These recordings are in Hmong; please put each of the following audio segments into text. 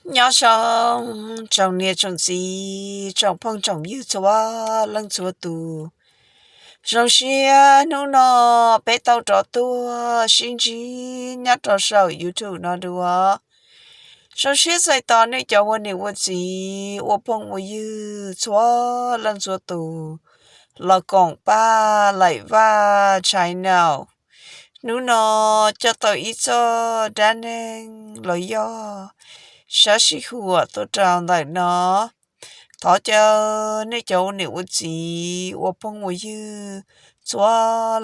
Nyob zoo tsoom niam tsoom txiv tsoom phooj tsoom ywg txhua leej txhua tus. Zoo siab hnub no peb tau rov tuaj sib ntsib nyob rau saum YouTube no dua. Zoo siab txais tos nej cov ua niam ua txiv ua phooj ua ywg txhua leej txhua tus los koom pab Laim Vaj Channel. Hnub no coj tau ib txoj dab neeg los yog sab sij huam tuaj rau ntawm no. Thov caw nej cov ua niam ua txiv ua phooj ua ywg txhua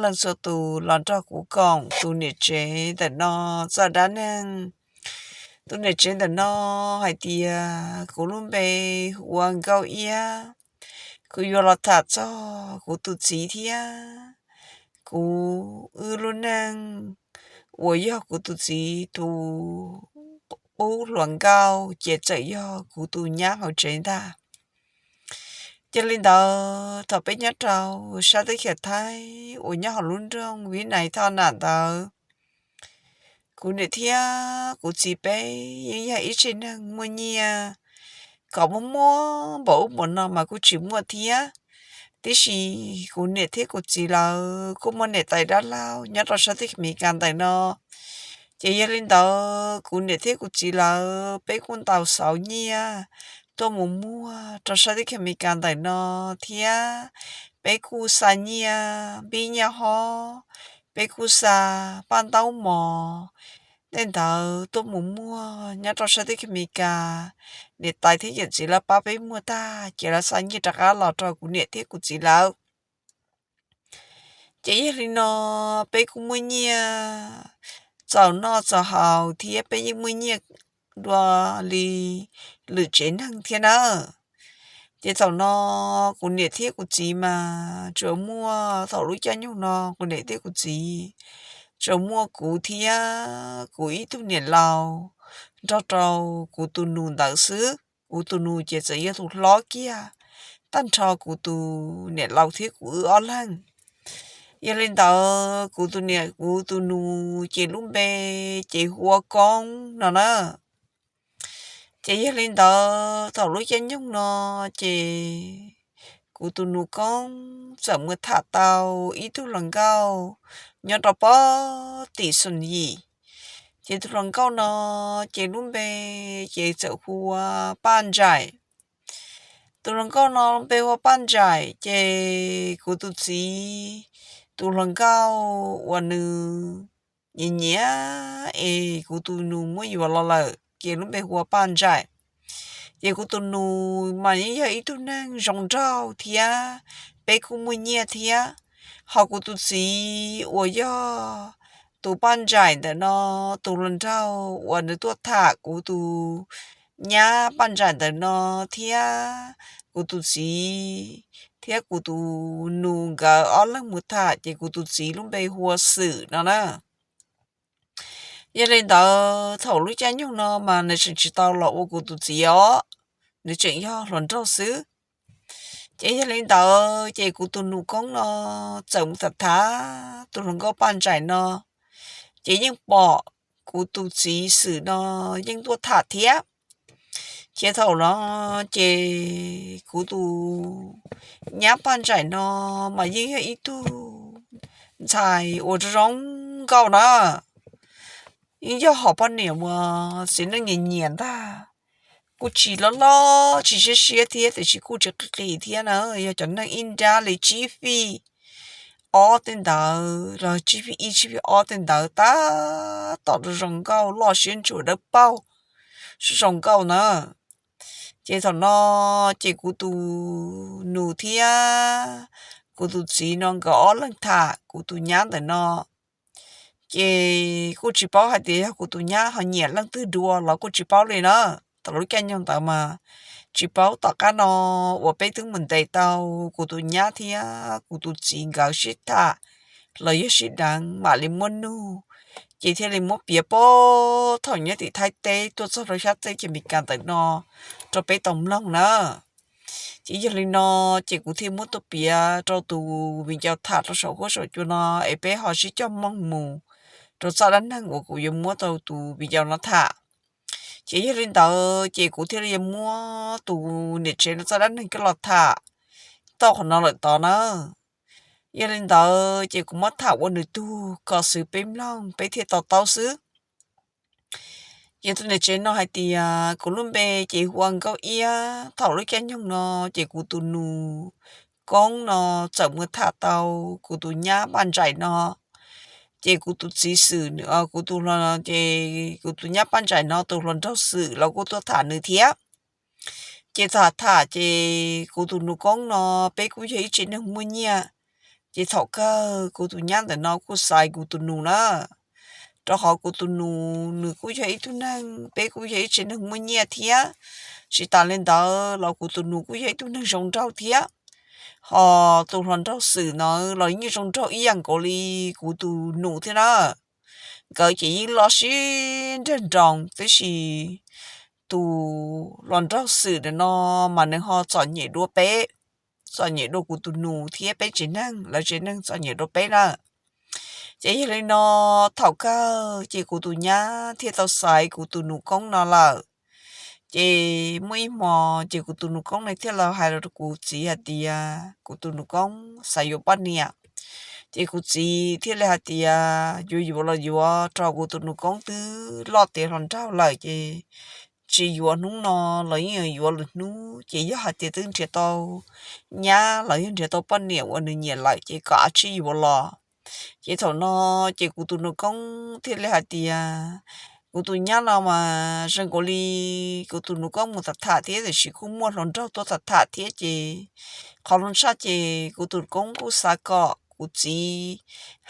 leej txhua tus los nrog kuv koom tus niam tsev ntawm no txoj dab neeg. Tus niam tsev ntawm no hais tias kuv lub npe hu ua Nkauj Iab. Kuv yuav los tham txog kuv tus txiv thiab kuv wb lub neej uas yog kuv tus txiv tus qub hluas nkauj ces txawm yog kuv tus nyab hauv tsev ntag. Yog li ntawd thaum peb nyob rau sab teb chaws Thaib uas nyob hauv lub nroog Vib Nais Thoj Nam ntawd, kuv niam thiab kuv txiv peb yeej yog ib tsev neeg muaj nyiaj, kom muaj muaj npaum ub npaum no mas kuj tsis muaj thiab. Tiam sis kuv niam thiab kuv txiv lawv kuj muaj niam tais dab laug nyob rau sab teb chaws Amelikas ntawm no. Ces yog li ntawd kuv niam thiab kuv txiv lawv peb kuj ntaus xauv nyiaj tuaj mus muag rau sab teb chaws Amelikas ntawm no thiab. Peb kuj xa nyiaj npib nyiaj hob, peb kuj xa paj ntaub mov tej ntawd tuaj mus muag nyob rau sab teb chaws Amelikas. Niam tais thiab yawm txiv lawv pab peb muag tag ces lawv xa nyiaj rov qab los rau kuv niam thiab kuv txiv lawv. Ces yog li no peb kuj muaj nyiaj txaus noj txaus haus thiab peb yeej muaj nyiaj dua li lwm tsev neeg thiab na. Ces thaum no kuv niam thiab kuv txiv mas tsuas muaj, thaum lub caij nyoog no kuv niam thiab kuv txiv tsuas muaj kuv thiab kuv ib tug niam laus nrog rau kuv tus nus ntawd xwb. Kuv tus nus ces txawm yog tus hlob kiag tag nrho kuv tus niam laus thiab kuv wb ob leeg. Yog li ntawd kuv tus niam kuv tus nus ces lub npe ces hu ua Koob no na. Ces yog li ntawd thaum lub caij nyoog no ces kuv tus nus Koob txawm mus tham tau ib tug hluas nkauj nyob rau pob tim Xoom Yim. Ces tus hluas nkauj no ces lub npe ces txawm hu ua Paj Ntsaim. Tus hluas nkauj no npe hu ua Paj Ntsaim ces kuv tus txiv tus hluas nkauj uas nws nyiam nyiam es kuv tus nus muab yuav los lawm ces lub npe hu ua Paj Ntsaim. Ces kuv tus nus mas yeej yog ib tug neeg zoo nraug thiab peb kuj muaj nyiaj thiab. Ho kuv tus txiv uas yog tus Paj Ntsaim ntawm no, tus hluas nraug uas nws tuaj tham kuv tus nyab Paj Ntsaim ntawm no thiab kuv tus txiv thiab kuv tus nus nkawd ob leeg mus tham ces kuv tus txiv lub npe hu ua Xwm no na. Yog li ntawd thaum lub caij nyoog no mas nws tseem tsis tau los ua kuv tus txiv os, nws tseem yog hluas nraug xwb. Ces yog li ntawd ces kuv tus nus Koob no txawm mus tham tham tus hluas nkauj Paj Ntsaim no, ces yeej pom kuv tus txiv Xwm no yeej tuaj tham thiab. Ces thaum no ces kuv tus nyab Paj Ntsaim no mas yeej yog ib tug ntxhais uas zoo zoo nkauj na. Yeej yog hom poj niam uas txiv neej nyiam nyiam ntag. Kuj tsis loj loj tsis siab siab thiab tiam sis kuj tsis qis qis thiab na, yog cov neeg ib nrab li tsib fij ob tej ntawd los tsib fij ib tsib fij ob tej ntawd tab tom zoo zoo nkauj loj siab ntsuas dawb paug zoo zoo nkauj na. Ces thaum no ces kuv tus nus thiab kuv tus txiv no nkawd ob leeg tham kuv tus nyab ntawm no. Ces kuj tsis paub hais tias yog kuv tus nyab ho nyiam leej twg dua los kuj tsis paub li na. Thaum lub caij nyoog ntawd mas tsis paub, tom qab no uas peb twb mus ntes tau kuv tus nyab thiab kuv tus txiv nkawd sib tham los yog sib deev mam li muab nug, ces thiaj li muab piav puag thaum nyob tim Thaib teb tuaj txog rau sab teb chaws Amelikas ntawm no rau peb tau mloog na. Ces yog li no ces kuv thiaj muab tuaj piav rau tus viv ncaus tham rau saum huab saum cua no es peb ho sib coj mloog mus rau txoj dab neeg uas kuv yuav muab rau tus viv ncaus no tham. Ces yog li ntawd ces kuv thiaj li muab tus niam tsev no txoj dab neeg coj los tham tau qhov no lawm tod na. Yog li ntawd ces kuv muab tham ua nws tug kom xwv peb mloog peb thiaj to taub xwb. Ces tus niam tsev no hais tias kuv lub npe ces hu ua Nkauj Iab. Thaum lub caij nyoog no ces kuv tus nus koob no txawm mus tham tau kuv tus nyab Paj Ntsaim no. Ces kuv tus txiv xwm, kuv tus, ces kuv tus nyab Paj Ntsaim no tus hluas nraug xwm los kuj tuaj tham nws thiab. Ces tham tham ces kuv tus nus koob no peb kuj yog ib tsev neeg muaj nyiaj. Ces thaum kawg kuv tus nyab ntawm no kuj xaiv kuv tus nus na, rau qhov kuv tus nus nws kuj yog ib tug neeg, peb kuj yog ib tsev neeg muaj nyiaj thiab. Tsis tas li ntawd los kuv tus nus kuj yog ib tug neeg zoo nraug thiab. Ho tus hluas nraug xwm no los yeej zoo nraug ib yam nkaus li kuv tus nus thiab na. Nkawd ces yeej loj sib nrawg nroos, tab sis tus hluas nraug xwm ntawm no mas nws ho txom nyem dua peb, txom nyem dua kuv tus nus thiab peb tsev neeg, lawv tsev neeg txom nyem dua peb na. Ces yog li no, thaum kawg ces kuv tus nyab thiaj tau xaiv kuv tus nus koob no lawm. Ces muaj ib hmo ces kuv tus nus koob no thiaj los hais rau kuv txiv hais tias kuv tus nus koob xav yuav poj niam. Ces kuv txiv thiaj li hais tias yuav yuav los yuav, rau kuv tus nus koob twb loj tiav hluas nraug lawm ces tsis yuav hnub no los yeej yuav lwm hnub, ces yog hais tias twb nrhiav tau nyab los yog nrhiav tau poj niam uas nws nyiam lawm ces kom av tsij yuav los. Ces thaum no ces kuv tus nus koob thiaj li hais tias kuv tus nyab no mas zoo nkaus li kuv tus nus koob mus tham tham thiab, tiam sis kuj muaj hluas nraug tuaj tham tham thiab, ces qhov zoo tshaj ces kuv tus nus koob kuj xav kom kuv txiv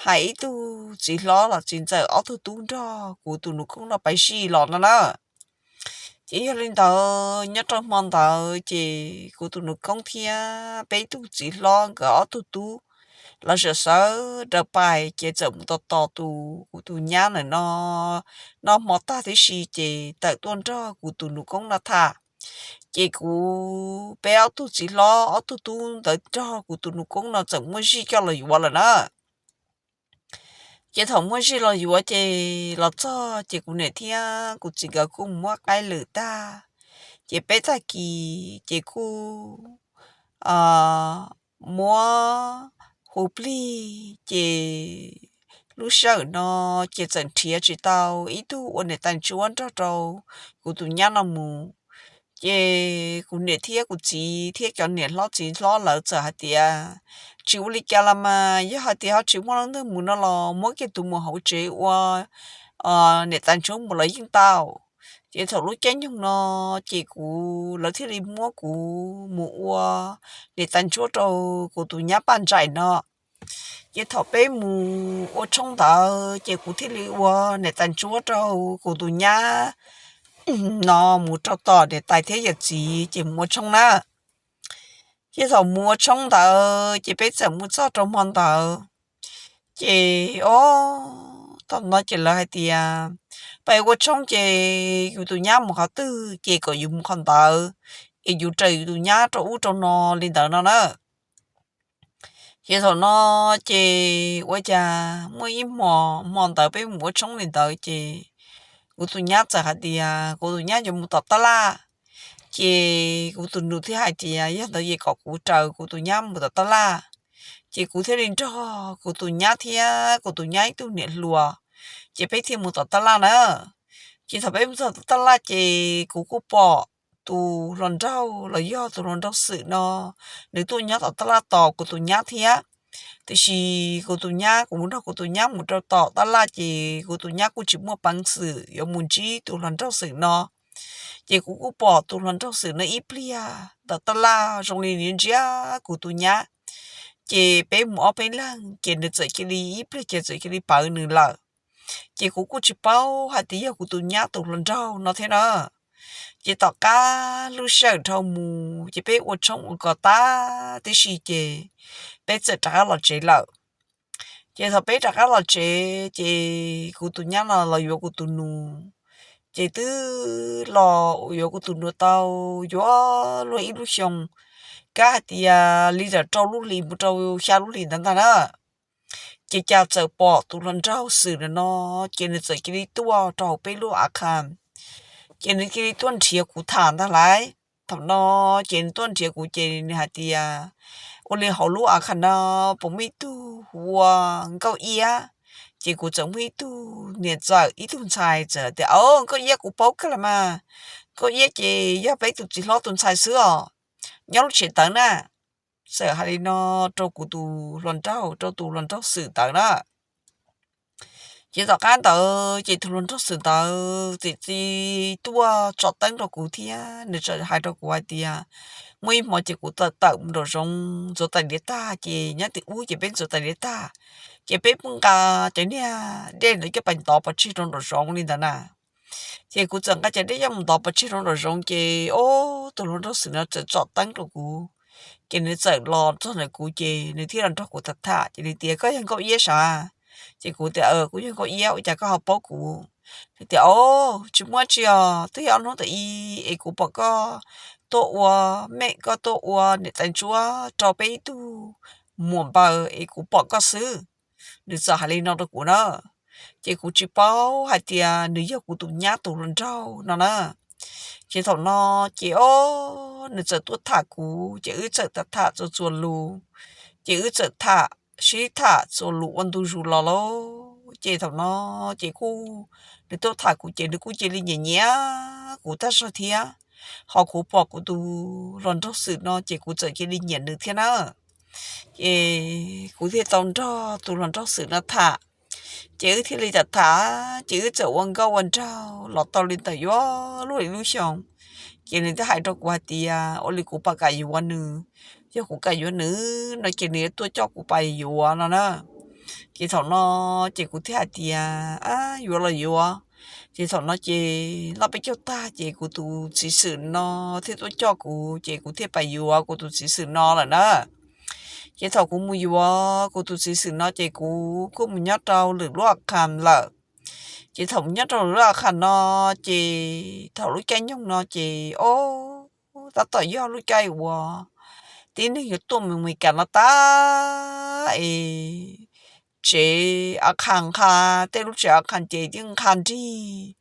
hais ib tug txiv hlob los txiv ntxawm ob tug tub nrog kuv tus nus koob no pais zij los no na. Ces yog li ntawd nyob rau hmo ntawd ces kuv tus nus koob thiab peb tug txiv hlob nkawd ob tug tub los sawv sawv daws pais, ces txawm mus tos tos tus kuv tus nyab ntawm no noj hmo tag tib si ces tawm tuaj nrog kuv tus nus koob no tham. Ces kuv, peb ob tug txiv hlob ob tug tub ntawd nrog kuv tus nus koob no txawm muaj zij coj los yuav lawm na. Ces thaum muaj zij los yuav ces los txog ces kuv niam thiab kuv txiv nkawd kuj mus muab qaib lwm tag, ces peb tag kis ces kuj muab hu plig, ces lub sij hawm no ces txawm nrhiav tsis tau ib tug ua niam tais ntsuab nrog rau kuv tus nyab no mus. Ces kuv niam thiab kuv txiv thiab cov niam hlob txiv hlob lawv txawm hais tias tsis ua li cas los mas, yog hais tias ho tsis muaj leej twg mus no los muab kiag tus mus hauv tsev ua niam tais ntsuab mus los yeej tau. Ces thaum lub caij nyoog no ces kuv, lawv thiaj li muab kuv mus ua niam tais ntsuab rau kuv tus nyab Paj Ntsaim no. Ces thaum peb mus ua tshoob ntawd ces kuv thiaj li ua niam tais ntsuab rau kuv tus nyab no mus rau tom niam tais thiab yawm txiv ces mus ua tshoob na. Ces thaum mus ua tshoob ntawd ces peb txawm mus txog rau hmo ntawd, ces o, thaum no ces lawv hais tias peb ua tshoob ces yus tus nyab mus qhov twg ces kom yus mus qhov ntawd, es yus raws yus tus nyab rau ub rau no li ntawd no na. Ces thaum no ces ua cas muaj ib hmo, hmo ntawd peb mus ua tshoob li ntawd ces kuv tus nyab txawm hais tias kuv tus nyab yuav mus tom tab laj. Ces kuv tus nus thiaj hais tias yog ntawd es kom kuv raws kuv tus nyab mus tom tab laj. Ces kuv thiaj li nrog kuv tus nyab thiab kuv tus nyab ib tug niam hluas, ces peb thiaj mus tom tab laj na. Ces thaum peb mus txog tom tab laj ces kuv kuj pom tus hluas nraug los yog tus hluas nraug xwm no, nws tuaj nyob tom tab laj tos kuv tus nyab thiab. Tiam sis kuv tus nyab, kuv nrog kuv tus nyab mus rau tom tab laj ces kuv tus nyab kuj tsis muaj peev xwm yuav mus ntsib tus hluas nraug xwm no. Ces kuv kuj pom tus hluas nraug xwm no ib pliag ntawm tab laj zoo li nws ntsia kuv tus nyab. Ces peb mus ob peb leeg ces nws txawm cia li ib pliag ces txawm cia li pawv nws lawm. Ces kuv kuj tsis paub hais tias yog kuv tus nyab tus hluas nraug no thiab na. Ces tom qab lub sij hawm dhau mus ces peb ua tshoob ua kos tag tib si ces peb txawm rov qab los tsev lawm. Ces thaum peb rov qab los tsev ces kuv tus nyab no los yuav kuv tus nus, ces twb los yuav kuv tus nus tau yuav luag ib lub xyoo, kab hais tias li ntawm rau lub hlis mus rau xya lub hlis ntawd ntag na. Ces cas txawm pom tus hluas nraug xwm ntawm no, ces nws txawm cia li tuaj rau hauv peb lub av qha. ces nws cia li tuaj nrhiav kuv tham ntag lauj. Thaum no ces nws tuaj nrhiav kuv ces nws hais tias, ua li hauv lub a khas no puas muaj ib tug hu ua Nkauj Iab? Ces kuv txawm muaj ib tug niam ntxawm ib tug ntxhais txawm tias, o, Nkauj Iab kuv paub kawg los mas, Nkauj Iab ces yog peb tus txiv hlob tus ntxhais xwb os, nyob lub tsev ntawd na. Txawm hais li no rau kuv tus hluas nraug, rau tus hluas nraug Xwm ntawd na. Ces tom qab ntawd ces tus hluas nraug Xwm ntawd txawm tuaj tsom teeb rau kuv thiab nws txawm hais rau kuv hais tias, muaj ib hmo ces kuv tawm tawm mus nraum zoov ntxuav tais diav tag, ces nyob tim ub ces peb ntxuav tais diav tag, ces peb pheej nqa cov niag dej ntawd coj pais ntov pov tseg rau nraum zoov li ntawd na. Ces kuv txawm nqa cov dej coj mus ntov pov tseg rau nraum zoov ces, o, tus hluas nraug Xwm no txawm tsom teeb rau kuv, ces nws txawm los txog ntawm kuv ces nws thiaj los nrog kuv tham tham ces nws tias, koj yog Nkauj Iab sav? Ces kuv tias, kuv yog Nkauj Iab, ua cas koj ho paub kuv? Nws tias, o, tsis muaj tsi os, twb yog ob hnub tam i es kuv pom koj tuaj ua, mej koj tuaj ua niam tais ntsuab rau peb ib tug muam npaws es kuv pom koj xwb. Nws txawm hais li no rau kuv na, ces kuv tsis paub hais tias nws yog kuv tus nyab tus hluas nraug no na. Ces thaum no ces, o, nws txawm tuaj tham kuv ces wb txawm tham tham txuas txuas lus, ces wb txawm tham sib tham txuas lus ua ntu zus los lauj. Ces thaum no ces kuj, nws tuaj tham kuv ces nws kuj cia li nyiam nyiam kuv tag zog thiab. Ho kuv pom kuv tus hluas nraug Xwm no ces kuv txawm cia li nyiam nws thiab na. Ces kuv thiaj tau nrog tus hluas nraug Xwm no tham. Ces wb thiaj li tham tham, ces wb txawm ua nkauj ua nraug los tau li ntawm yuav luag ib lub xyoo. Ces nws thiaj hais rau kuv hais tias, ua li kuv puas kam yuav nws, yog kuv kam yuav nws no ces nws yuav tuaj coj kuv pais yuav no na. Ces thaum no ces kuv thiaj hais tias, yuav los yuav. Ces thaum no ces noj peb caug tag ces kuv tus txiv Xwm no thiaj tuaj coj kuv ces kuv thiaj pais yuav kuv tus txiv Xwm no lawm na. Ces thaum kuv mus yuav kuv tus txiv Xwm no ces kuv kuj mus nyob rau lwm lub a khas lawm. Ces thaum mus nyob rau lwm lub a khas no ces thaum lub caij nyoog no ces, o, tab tom yog lub caij uas tib neeg yuav tuaj mus Amelikas no tag es tsev a khas nqha, tej lub tsev a khas ces yeej nqha nrig,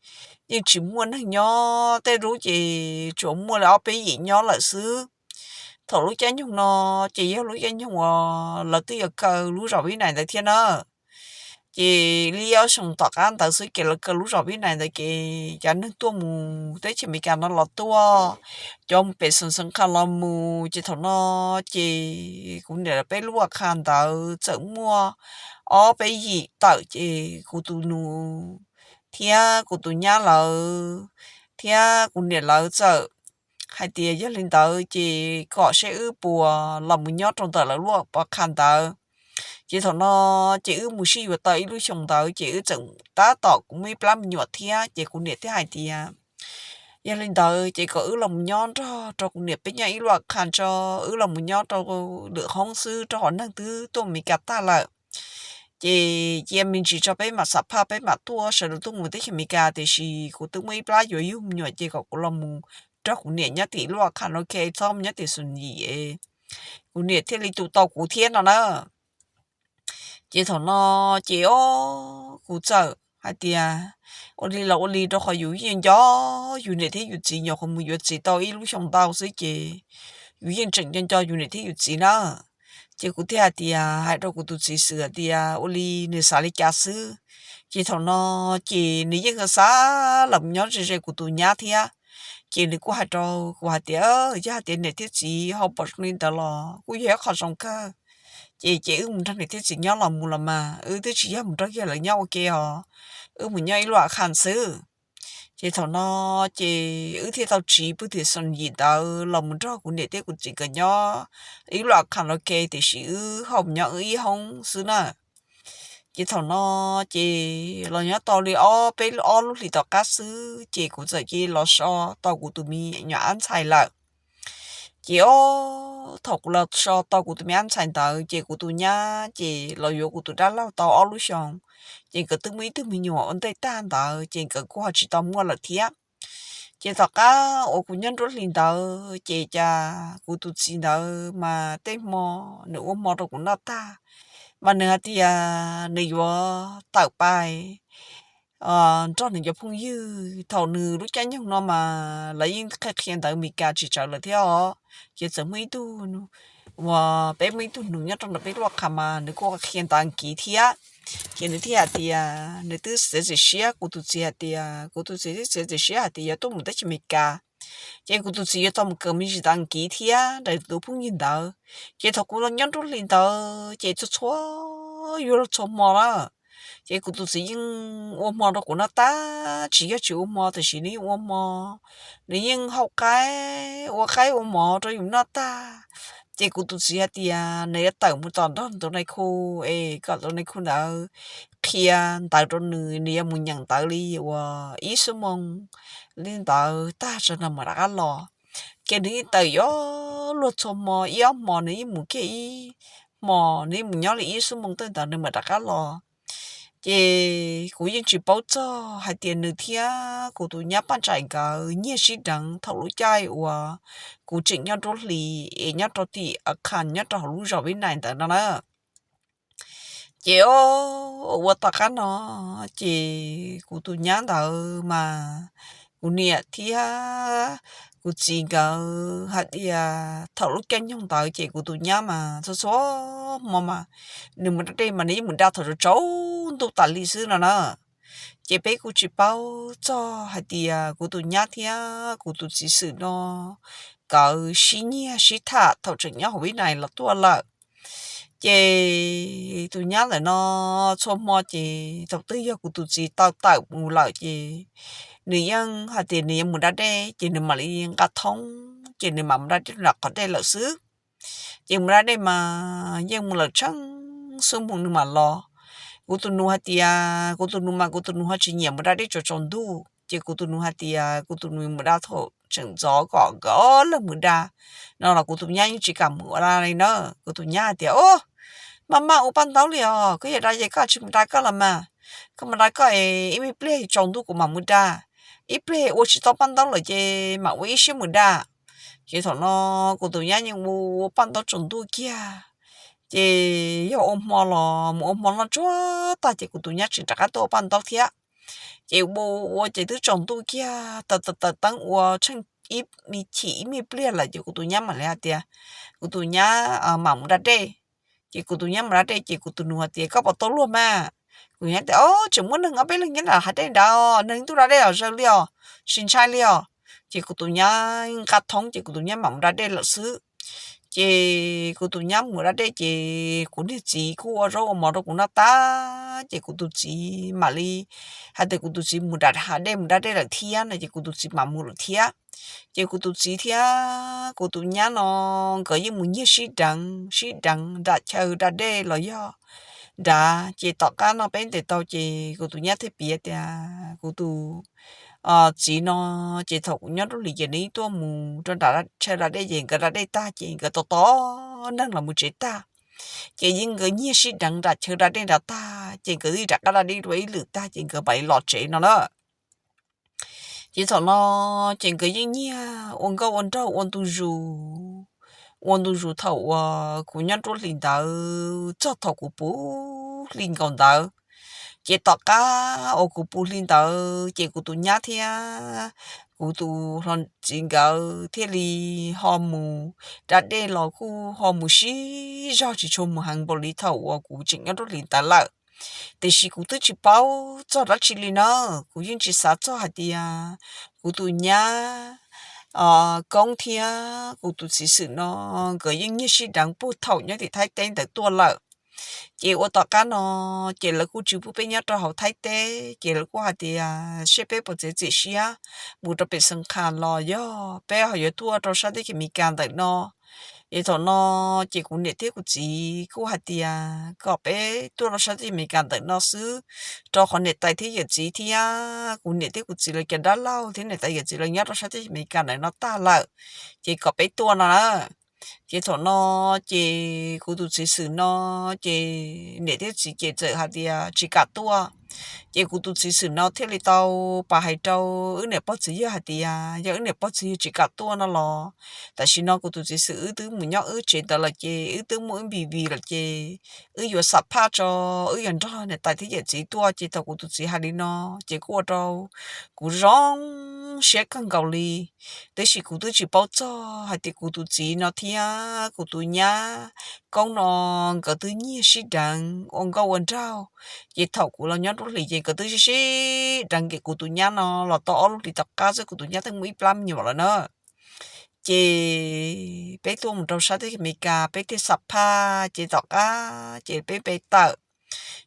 yeej tsis muaj neeg nyob, tej lub ces tsuas muaj li ob peb yim nyob lawm xwb. Thaum lub caij nyoog no ces yog lub caij nyoog uas lawv twb yuav kaw lub zos Vib Nais ntawd thiab na. Ces li ob xyoo tom qab ntawd xwb ces lawv kaw lub zos Vib Nais ntawd ces cov neeg tuaj mus teb chaws Amelikas no los tuaj, cov mus pem Xeev Khuam los mus. Ces thaum no ces kuv niam lawv peb lub a khas ntawd txawm muaj ob peb yim tawm ces kuv tus nus thiab kuv tus nyab lawv thiab kuv niam lawv txawm hais tias yog li ntawd ces kom seb wb puas los mus nyob rau ntawm lawv lub a khas ntawd. Ces thaum no ces wb mus sib yuav tau ib lub xyoo ntawd ces wb txawm tab tom kuv muaj ib plab me nyuam thiab ces kuv niam thiaj hais tias yog li ntawd ces kom wb los mus nyob nrog rau kuv niam peb nyob ib lub a khas tso, wb los mus nyob rau lwm hoob xwb rau qhov neeg twb tuaj Amelikas tag lawm. Ces cia me ntsis tso peb mam xam phaj peb mam tuaj, sawv daws tuaj mus teb chaws Amelikas, tiam sis kuv twb muaj ib plab yuav yug me nyuam ces kom kuv los mus nrog kuv niam nyob tim lub a khas no ke, txhob mus nyob tim Xus Yim, kuv niam thiaj li tu tau kuv thiab no na. Ces thaum no ces o, kuv txawm hais tias ua li los ua li, rau qhov yus yeej nco yus niam thiab yus txiv, nyuam qhuav mus yuav txiv tau ib lub xyoo ntau xwb ces yus yeej tseem nco nco yus niam thiab yus txiv na. Ces kuv thiaj hais tias, hais rau kuv tus txiv Xwm hais tias ua li nws xav li cas xwb. Ces thaum no ces nws yeej xav los mus nyob ze ze kuv tus nyab thiab. Ces nws kuj hais rau kuv hais tias, yog hais tias niam thiab txiv ho pom zoo li ntawd los kuj yog ib qho zoo kawg. Ces ces wb mus nrog niam thiab txiv nyob los mus los mas, wb twb tsis yog mus nrog kiag lawv nyob ua ke os, wb mus nyob ib lub a khas xwb. Ces thaum no ces wb thiaj tau tsiv pw tim Xus Yim ntawd los mus nrog kuv niam thiab kuv txiv nkawd nyob ib lub a khas los ke, tiam sis wb ho mus nyob wb ib hoob xwb na. Ces thaum no ces los nyob tau li ob peb ob lub hlis tom qab xwb ces kuv txawm cia li los so tau kuv tus me nyuam ab ntxhais lawm. Ces o, thaum kuv los so tau kuv tus me ab ntxhais ntawd ces kuv tus nyab ces los yuav kuv tus dab laug tau ob lub xyoos, ces nkawd twb muaj ib tug me nyuam ua ntej tag ntawd ces nkawd kuj ho tsis tau muaj lawm thiab. Ces tom qab uas kuv nyob nruab hlis ntawd ces cas kuv tus txiv ntawd mas tej hmo nws ua hmo rau kuv noj tag, mas nws hais tias nws yuav tawm pais nrog nws cov phooj ywg. Thaum nws lub caij nyoog no mas lawv yeej qhia qhia ntawv Amelikas tsis tsawg lawm thiab os. Ces txawm muaj ib tug uas peb muaj ib tug nus nyob rau ntawm peb lub qhov mas nws kuj qhia ntawv Askiv thiab. Ces nws thiaj hais tias nws twb txiav txim siab, kuv tus txiv hais tias, kuv tus txiv twb txiav txim siab hais tias yuav tuaj mus teb chaws Amelikas. Ces kuv tus txiv yuav tau mus kawm me ntsis ntawv Askiv thiab ntawm tus phooj ywg ntawd. Ces thaum kuv los nyob nruab hlis ntawd ces txhua txhua yuav luag txhua hmo na. Ces kuv tus txiv yeej ua hmo rau kuv noj tag, tsis yog tsis ua hmo tiam sis nws yeej ua hmo, nws yeej hau qaib, ua qaib ua mov rau yus noj tag. Ces kuv tus txiv hais tias nws yuav tawm mus tom nrog tus nai khu, es kom tus nai khu ntawd qhia ntawv rau nws, nws yuav mus nyeem ntawv li uas ib xuab moos li ntawd tag tso nws mam rov qab los. Ces nws yeej tawm yuav luag txhua hmo, ib ob hmo nws yeej mus kiag ib hmos, nws yeej mus nyob li ib xuab moos tej ntawd nws mam rov qab los. Ces kuv yeej tsis paub txog hais tias nws thiab kuv tus nyab Paj Ntsaim nkawd nyiag sib deev thaum lub caij uas kuv tseem nyob nruab hlis es nyob rau tim a khas nyob rau hauv lub zos Vib Nais ntawd no na. Ces ua tom qab no ces kuv tus nyab ntawd mas kuv niam thiab kuv txiv nkawd hais tias thaum lub caij nyoog ntawd ces kuv tus nyab mas txhua txhua hmo mas nws mus da dej mas nws yeej mus da thaum tsaus ntuj tas li xwb no na. Ces peb kuj tsis paub txog hais tias kuv tus nyab thiab kuv tus txiv xwm no nkawd sib nyiag sib tham thaum tseem nyob hauv Vib Nais los tuaj lawm. Ces tus nyab ntawm no txhua hmo ces thaum twg yog kuv tus txiv tau tawm mus lawm ces nws yeej hais tias nws yuav mus da dej ces nws mam li nqa thoob ces nws mam mus da dej nram qhov dej lawm xwb. Ces mus da dej mas yeej mus lawm tsheej xuab moos nws mam los. Kuv tus nus hais tias kuv tus nus mas kuv tus nus ho tsis nyiam mus da dej tsaus tsaus ntuj ces kuv tus nus hais tias kuv tus nus mus da thaum tseem ntxov kom nkawd ob leeg mus da no los kuv tus nyab yeej tsis kam mus ua da li na. Kuv tus nyab hais tias, Maj maj ua paj ntaub li os, koj yog da ces koj tsis mus da koj los mas. Koj mus da koj es ib me pliag tsaus ntuj kuv mam mus da, ib pliag ua tsis tau paj ntaub lawm ces mam ua ib siab mus da. Ces thaum no kuv tus nyab yeej ua paj ntaub tsaus ntuj kiag. Ces yog ua hmo los mus ua hmo noj tsuag tag ces kuv tus nyab tseem rov qab tuaj ua paj ntaub thiab. Ces ua ua ces twb tsaus ntuj kiag, taws taws teeb ua tsheej ib me chim ib me pliag lawm ces kuv tus nyab mam li hais tias kuv tus nyab mam mus da dej. Ces kuv tus nyab mus da dej ces kuv tus nus hais tias, Koj puas tau luag mas? Kuv nyab tias, Ob, tseem muaj neeg ob peb leeg nyob nram hav dej nrad, neeg twb da dej los zaws li os, tsis ntshai li os. Ces kuv tus nyab nqa thoob ces kuv tus nyab mam mus da dej lawm xwb. Ces kuv tus nyab mus da dej ces kuv niag txiv kuj ua zaub ua mov rau kuv noj tag ces kuv tus txiv mam li hais tias kuv tus txiv mus nram hav dej mus da dej lawm thiab no ces kuv tus txiv mam mus lawm thiab. Ces kuv tus txiv thiab kuv tus nyab no nkawd yeej mus nyiag sib deev sib deev nram chaw da dej los yog nrad. Ces tom qab no peb ntes tau ces kuv tus nyab thiaj piav tias kuv tus txiv no ces thaum kuv nyob nruab hlis ces nws yeej tuaj mus rau nram chaw da dej ces nkawd da dej tag ces nkawd tos tos neeg los mus tsev tag. Ces yeej nkawd nyiag sib deev nram chaw da dej nrad tag ces nkawd yeej rov qab da dej dua ib lwm tag ces nkawd mam li los tsev no na. Ces thaum no ces nkawd yeej nyiag ua nkauj ua nraug ua ntu zus, ua ntu zus thaum uas kuv nyob nruab hlis ntawd txog thaum kuv puv hli nkaus ntawd. Ces tom qab uas kuv puv hli ntawd ces kuv tus nyab thiab kuv tus txiv nkawd thiaj li ho mus da dej los kuj ho mus sib zog tsis tshua mus heev npaum li thaum uas kuv tseem nyob nruab hlis ntawd lawm. Tiam sis kuv twb tsis paub txog dab tsi li na, kuv yeej tsis xav txog hais tias kuv tus nyab Koob thiab kuv tus txiv xwm no nkawd yeej nyiag sib deev puag thaum nyob tim Thaib teb ntawd tuaj lawm. Ces ua tom qab no ces lawv kuj tsis pub peb nyob rau hauv Thaib teb ces lawv kuj hais tias seb peb puas txiav txim siab mus rau pem Xeev Khas los yog peb ho yuav tuaj rau sab teb chaws Amelikas ntawm no. Ces thaum no ces kuv niam thiab kuv txiv kuj hais tias kom peb tuaj rau sab teb chaws Amelikas ntawm no xwb, rau qhov niam tais thiab yawm txiv thiab kuv niam thiab kuv txiv lawv cov dab laug thiab niam tais yawm txiv lawv nyob rau sab teb chaws Amelikas ntawm no tag lawm, ces kom peb tuaj no na. Ces thaum no ces kuv tus txiv xwm no ces niam thiab txiv ces txawm hais tias tsis kam tuaj. Ces kuv tus txiv xwm no thiaj li tau pab hais rau wb niam pog txiv yawg hais tias yog wb niam pog txiv yawg tsis kam tuaj no los tam sim no kuv tus txiv xwm wb twb mus nyob wb tsev ntawd lawm ces wb twb muaj wb npis vis lawm ces wb yuav xam phaj tso, wb yuav nrog niam tais thiab yawm txiv tuaj. Ces thaum kuv tus txiv hais li no ces kuj ua rau kuv zoo siab kawg nkaus li. Tiam sis kuv twb tsis paub txog hais tias kuv tus txiv no thiab kuv tus nyab Koob no nkawd twb nyiag sib deev ua nkauj ua nraug. Ces thaum kuv los nyob nruab hlis ces nkawd twb sib sib deev, ces kuv tus nyab no los tau ob lub hlis tom qab xwb kuv tus nyab twb muaj ib plab me nyuam lawm na. Ces peb tuaj mus rau sab teb chaws Amelikas peb thiaj xam phaj ces tom qab ces peb pe tawm.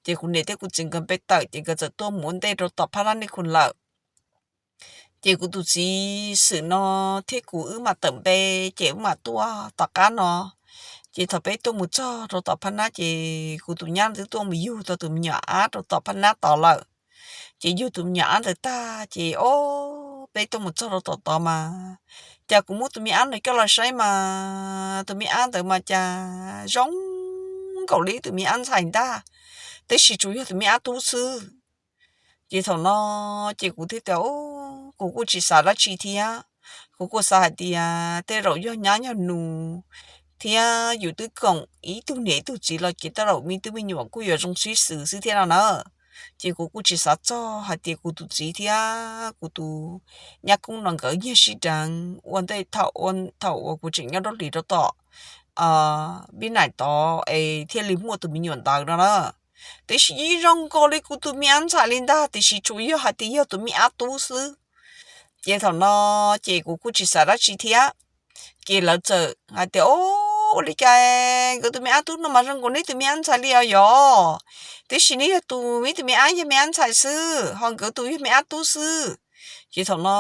Ces kuv niam thiab kuv txiv nkawd pe tawm ces nkawd txawm tuaj mus ua ntej rau tom phab nab nej khu lawm. Ces kuv tus txiv xwm no thiab kuv wb mam tawm npe ces wb mam tuaj tom qab no. Ces thaum peb tuaj mus txog rau tom phab nab ces kuv tus nyab twb tuaj mus yug tau tus me nyuam ab rau tom phab nab tod lawm. Ces yug tus me nyuam ab ntawd tag ces o, peb tuaj mus txog rau tom tod mas cas kuv muab tus me ab ntawd coj los saib mas tus me ab ntawd mas cas zoo nkaus li ib tus me ab ntxhais ntag, tiam sis tsuas yog tus me ab tub xwb. Ces thaum no ces kuv thiaj tias kuv kuj tsis xav dab tsi thiab, kuv kuj xav hais tias tej zaum yog nyab yog nus thiab yus twb koom ib tug niam ib tug txiv los ces tej zaum me tub me nyuam kuj yuav zoo sib xws xwb thiab no na. Ces kuv kuj tsis xav txog hais tias kuv tus txiv thiab kuv tus nyab Koob no nkawd nyiag sib deev ua ntej thaum, thaum uas kuv tseem nyob nruab hlis rau tom Vib Nais tod es thiaj li muaj tus me nyuam ntawd no na. Tiam sis yeej zoo nkaus li kuv tus me ab ntxhais li ntag, tiam sis tsuas yog hais tias yog tus me ab tub xwb. Ces thaum no ces kuv kuj tsis xav dab tsi thiab. Ces lawv txawm hais tias o, ua li cas nkawd tus me ab tub no mas zoo nkaus neb tus me ab ntxhais li os yog, tiam sis neb yog tus, neb tus me ab yog me ab ntxhais xwb ho nkawd tus yog me ab tub xwb. Ces thaum no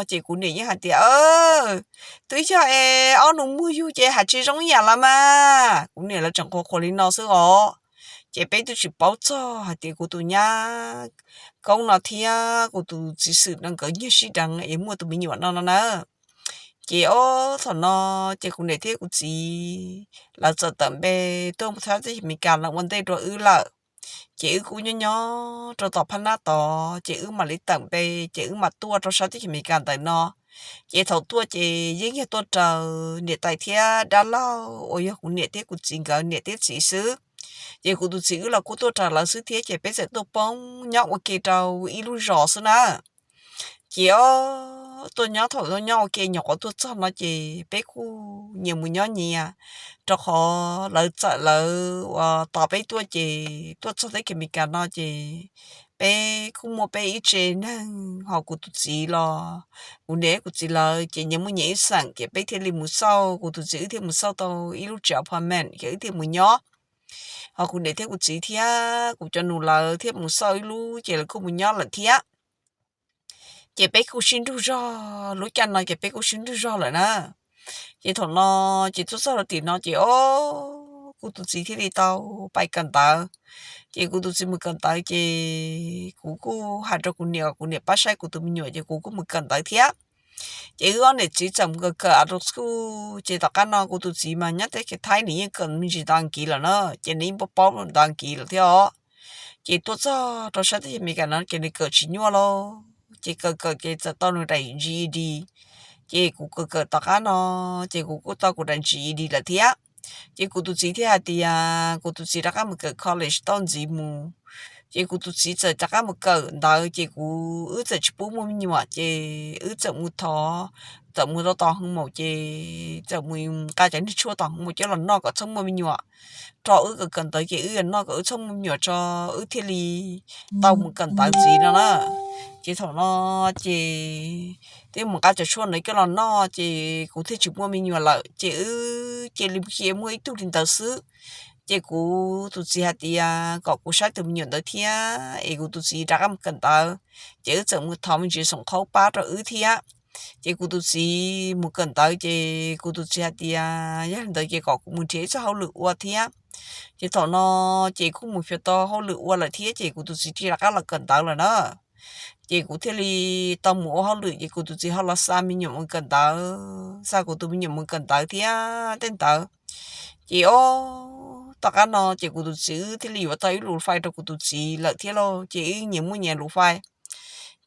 ces kuv niam yeej hais tias twb yog es ob nus muag yug ces hais tsis zoo ib yam los mas, kuv niam lawv tseem qhuas qhuas li no xwb os. Ces peb twb tsis paub txog hais tias kuv tus nyab Koob no thiab kuv tus txiv xwm no nkawd nyiag sib deev es muaj tus me nyuam no no na. Ces o, thaum no ces kuv niam thiab kuv txiv lawv txawm tawm npe tuaj mus thab teb chaws Amelikas lawv ua ntej rau wb lawm. Ces wb kuj nyob nyob rau tom phab nab tod ces wb mam li tawm npe, ces wb mam tuaj rau sab teb chaws Amelikas ntawm no. Ces thaum tuaj ces yeej yog tuaj raws niam tais thiab dab laug uas yog kuv niam thiab kuv txiv nkawd niam thiab txiv xwb. Ces kuv tus txiv wb los kuj tuaj raws lawv xwb thiab ces peb txawm tuaj poob nyob ua ke rau ib lub zos xwb na. Ces o, tuaj nyob thaum tuaj nyob ua ke nyuam qhuav tuaj txog no ces peb kuj nyias mus nyob nyias, rau qhov lawv txawm lawv uas tos peb tuaj ces tuaj txog teb chaws Amelikas no ces peb kuj muaj peb ib tsev neeg ho kuv tus txiv los kuv niam kuv txiv lawv ces nyias muaj nyias ib xeem ces peb thiaj li mus xauj, kuv tus txiv wb thiaj mus xauj tau ib lub tsev apartment ces wb thiaj mus nyob. Ho kuv niam thiab kuv txiv thiab kuv cov nus lawv thiaj mus xauj ib lub ces lawv kuj mus nyob lawm thiab. Ces peb kuj sib nrug zog, lub caij no ces peb kuj sib nrug zog lawm na. Ces thaum no ces tuaj txog rau tim no ces o, kuv tus txiv thiaj li tau pais kawm ntawv. Ces kuv tus txiv mus kawm ntawv ces kuv kuj hais rau kuv niam, kuv niam pab saib kuv tus me nyuam ces kuv kuj mus kawm ntawv thiab. Ces wb ob niam txiv txawm mus kawm kawm a rau school ces tom qab no kuv tus txiv mas nyob teb chaws Thaib nws yeej kawm me ntsis ntawv Askiv lawm na, ces nws yeej paub paub ntawv Askiv lawm thiab os. Ces tuaj txog rau sab teb chaws Amelikas no ces nws kawm tsis nyuaj lauj, ces kawm kawm ces txawm tau nws daim G E D. Ces kuv kawm kawm tom qab no ces kuv kuj tau kuv daim G E D lawm thiab. Ces kuv tus txiv thiaj hais tias kuv tus txiv rov qab mus kawm college tau ntxiv mus. Ces kuv tus txiv txawm rov qab mus kawm ntawv ces kuv wb txawm tsis pub muaj me nyuam ces wb txawm mus thov, txawm mus rau tom hoo maum ces txawm mus nqa cov niag tshuaj tom hoo maum coj los noj kom txhob muaj me nyuam. Rau wb kawm kawm ntawv ces wb yuav noj kom wb txhob muaj me nyuam tso wb thiaj li tau mus kawm ntawv ntxiv no na. Ces thaum no ces twb mus nqa cov tshuaj ntawd coj los noj ces kuv thiaj tsis muaj me nyuam lawm ces wb cia li cia muaj ib tug li ntawd xwb. Ces kuv tus txiv hais tias kom kuv saib tus me nyuam ntawd thiab es kuv tus txiv rov qab mus kawm ntawv. Ces wb txawm mus thov me ntsis xoom qhaub pab rau wb thiab. Ces kuv tus txiv mus kawm ntawv ces kuv tus txiv hais tias yog li ntawd ces kom kuv mus nrhiav ib txoj hauj lwm ua thiab. Ces thaum no ces kuj mus xyuas tau hauj lwm ua lawm thiab ces kuv tus txiv thiaj rov qab los kawm ntawv lawm na. Ces kuv thiaj li tau mus ua hauj lwm ces kuv tus txiv ho los xa me nyuam mus kawm ntawv, xa kuv tus me nyuam mus kawm ntawv thiab tej ntawd. Ces ob tom qab no ces kuv tus txiv wb thiaj li yuav tau ib lub fais rau kuv tus txiv lawm thiab lauj, ces wb nyias muaj nyias lub fais.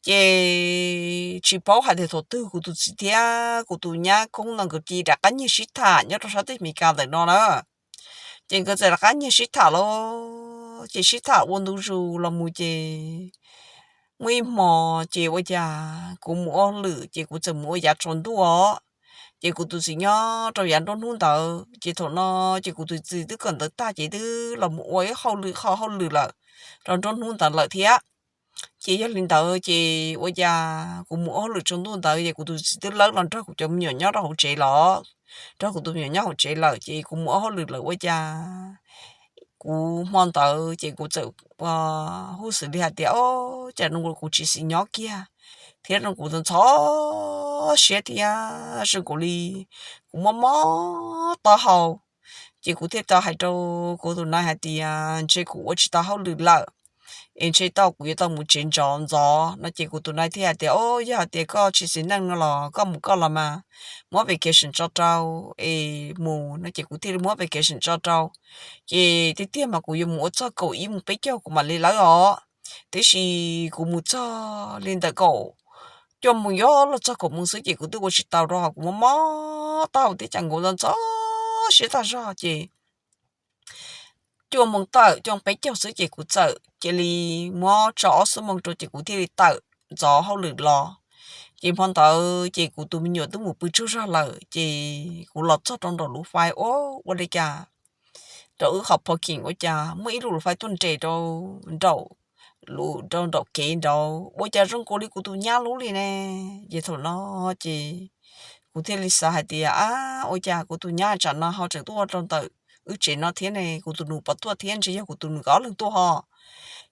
Ces tsis paub hais tias thaum twg kuv tus txiv thiab kuv tus nyab koob no nkawd cia li rov qab nyiag sib tham nyob rau sab teb Amelikas ntawm no na. Ces nkawd txawm rov qab nyiag sib tham los, ces sib tham ua ntu zus los mus ces muaj ib hmo ces ua cas kuv mus ua hauj lwm ces kuv txawm mus ua yav tsaus ntuj os. Ces kuv tus txiv nyob rau yav nruab hnub ntawd, ces thaum no ces kuv tus txiv twb kawm ntawv tag ces twb los mus ua ib hauj lwm qho hauj lwm lawm rau nruab hnub ntawd lawm thiab. Ces yog li ntawd ces ua cas kuv mus ua hauj lwm tsaus ntuj ntawd ces kuv tus txiv twb lawb los nrog kuv cov me nyuam nyob rau hauv tsev los, nrog kuv tus me nyuam nyob hauv tsev lawm ces kuv mus ua hauj lwm lawm ua cas kuv hmo ntawd ces kuv txawm huj xwm li hais tias, o, cas zoo nkaus kuv tsis xis nyob kiag thiab zoo nkaus kuv ntxhov siab thiab zoo nkaus li kuv mob mob taub hau. Ces kuv thiaj tau hais rau kuv tus nai hais tias ntshe kuv ua tsis tau hauj lwm lawm es ntshe tau kuv yuav tau mus tsev ntxov ntxov no ces kuv tus nai thiaj hais tias, o, yog hais tias koj tsis xis neej no los koj mus koj los mas, muab vacation tso rau es mus no ces kuv thiaj li muab vacation tso rau. Ces tiag tiag mas kuv yuav mus ua txog kaum ib moos peb caug kuv mam li lawb os, tiam sis kuv mus txog li ntawm kaum cuaj moos yuav los txog kaum moos xwb ces kuv twb ua tsis tau rau qhov kuv mob mob taub hau thiab cas nkaus ntxhov siab tag zog ces cuaj moos tawm cuaj moos peb caug xwb ces kuv txawm cia li muab tso ob xuab moos rau ces kuv thiaj li tawm ntxov hauj lwm los. Ces hmo ntawd ces kuv tus me nyuam twb mus pw tsaug zog lawm ces kuv los txog rau nraum lub fais, o, ua li cas rau wb qhov parking ua cas muaj ib lub lub fais tuaj nres rau nraum, rau nraum kev nraud ua cas zoo nkaus li kuv tus nyab lub li ne. Ces thaum no ces kuv thiaj li xav hais tias, ab, ua cas kuv tus nyab tsam no ho tseem tuaj rau ntawm wb tsev no thiab ne, kuv tus nus puas tuaj thiab, ntshe yog kuv tus nus nkawd ob leeg tuaj ho.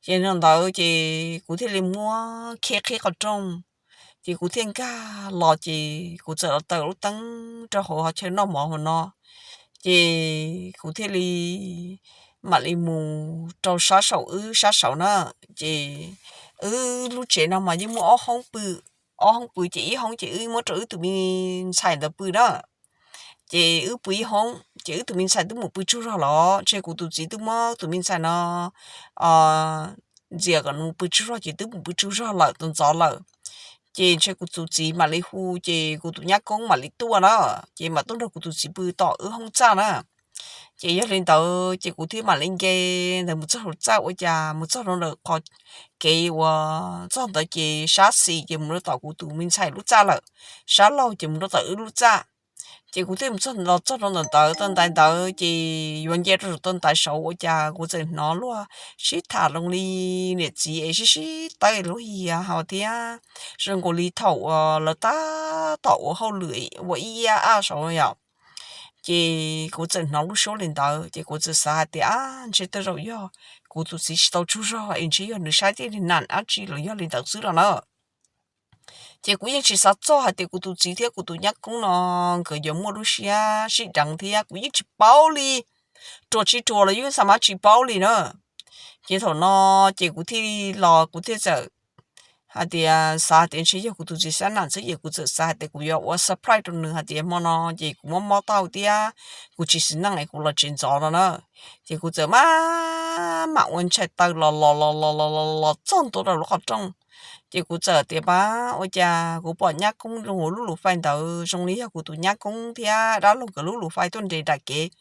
Ces no ntawd ces kuv thiaj li muab kheb qhib qhov rooj, ces kuv thiaj nkag los ces kuv txawm los taws lub teeb rau hauv qhov chaw noj mov hauv no, ces kuv thiaj li mam li mus rau sab saum wb sab saud na. Ces wb lub tsev no mas yeej muaj ob hoob pw, ob hoob pw ces ib hoob ces wb muab rau wb tus me ntxhais ntawd pw na. Ces wb pw ib hoob ces wb tus me ntxhais twb mus pw tsaug zog los ntshe kuv tus txiv twb muab tus me ntxhais no ntxias kom nws mus pw tsaug zog ces twb mus pw tsaug zog lawm ntxov lawm. Ces ntshe kuv tus txiv mam li hu ces kuv tus nyab koob mam li tuaj na, ces mam tuaj nrog kuv tus txiv pw tom wb hoob txaj na. Ces yog li ntawd ces kuv thiaj mam li nce ntawd mus txog hauv txaj ua cas mus txog rau ntawm qhov kev uas txog ntawd ces sab xis ces mus rau tom kuv tus me ntxhais lub txaj lawm, sab laug ces mus rau tom wb lub txaj. Ces kuv thiaj mus txog los txog rau ntawm ntawd, taw ntaiv ntawd ces yuav nce rau saum taw ntaiv saud ua cas kuv txawm hnov luag sib tham zoo li niam txiv es sib sib tawb lub hiav hauv thiab zoo nkaus li thaum uas lawv tab tom ua hauj lwm ua ib yam saud yom. Ces kuv txawm hnov lub suab li ntawd ces kuv txawm xav hais tias, ab, ntshe tej zaum yog kuv tus txiv tsis tau tsaug zog es ntshe yog nws saib tej nam dab tsi los yog li ntawd xwb los na. Ces kuv yeej tsis xav txog hais tias kuv tus txiv thiab kuv tus nyab koob no nkawd yuav muaj lub siab sib deev thiab kuv yeej tsis paub li, ruam tsis ruam los yeej xav mas tsis paub li na. Ces thaum no ces kuv thiaj los kuv thiaj txawm hais tias xav hais tias ntshe yog kuv tus txiv xab nam xwb ces kuv txawm xav hais tias kuv yuav ua surprise rau nws hais tias hmo no ces kuv mob mob taub hau thiab kuv tsis xis neej es kuv los tsev ntxov no na. Ces kuv txawm maj mam ua ntshai taw los los los los los los los txog ntua rau lub qhov rooj. Ces kuv txawm tias pab ua cas kuv pom nyab koob zoo hauv lub lub fais ntawd zoo li yog kuv tus nyab koob thiab dab laug nkawd lub lub fais tuaj nres nram kev.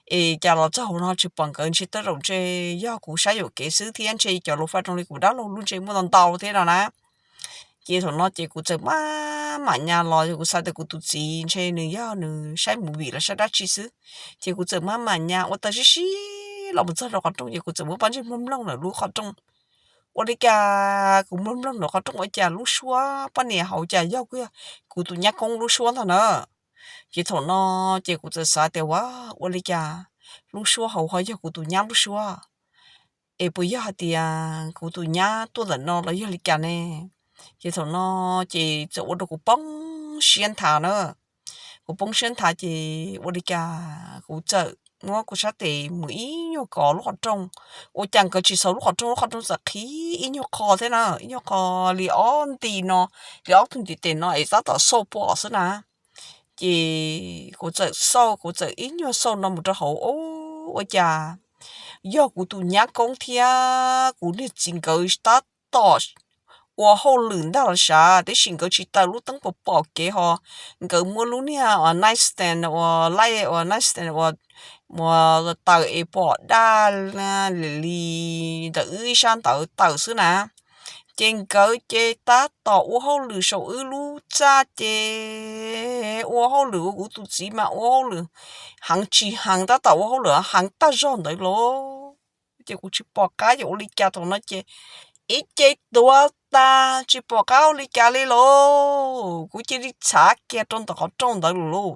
Es cas los txog hauv no tsis pom nkawd, ntshe tej zaum ntshe yog kuv saib yuam kev xwb thiab ntshe cov lub fais zoo li kuv dab laug lub ntshe muaj ntau ntau thiab no na. Ces thaum no ces kuv txawm maj mam nyas los, kuv xav tias kuv tus txiv ntshe nws yog nws saib movie los saib dab tsi xwb. Ces kuv txawm maj mam nyas ua taw sib sib los mus txog rau qhov rooj ces kuv txawm muab pob ntseg mloog mloog ntawm lub qhov rooj. Ua li cas kuv mloog mloog ntawm qhov rooj ua cas lub suab poj niam hauv cas yog kuv tus nyab koob lub suab ntag na. Ces thaum no ces kuv txawm xav tias ua, ua li cas lub suab hauv ho yog kuv tus nyab lub suab, es puas yog hais tias kuv tus nyab tuaj ntawm no los yog li cas ne? Ces thaum no ces txawm ua rau kuv poob siab nthav na. Kuv poob siab nthav ces ua li cas kuv txawm muab kuv sab tes mus ib nyuag kov lub qhov rooj, ua cas nkawd tsis xauv lub qhov rooj, lub qhov rooj txawm qhib ib nyuag qho thiab na, ib nyuag qho li ob nti no, li ob tug ntiv tes no es tab tom xauj pom xwb na. Ces kuv txawm xauj, kuv txawm ib nyuag xauj no mus rau hauv, o, ua cas yog kuv tus nyab koob thiab kuv niag txiv nkawd tab tom ua hauj lwm ntag los sav, tab sis nkawd tsis taws lub teeb pom pom kev ho, nkawd muab lub niag night stand uas light uas night stand uas taws es pom daj li ntawm wb ib sab ntawd taws xwb na. Ces nkawd ces tab tom ua hauj lwm saum wb lub txaj ces ua hauj lwm ua kuv tus txiv mas ua hauj lwm heev tsis heev, tab tom ua hauj lwm heev tag zog ntawd los. Ces kuv tsis pom qab yuav ua li cas thaum no ces ib ce tuav tas tsis pom qab ua li cas li los, kuv cia li txhav kiag rau ntawm qhov rooj ntawd lawm lauj.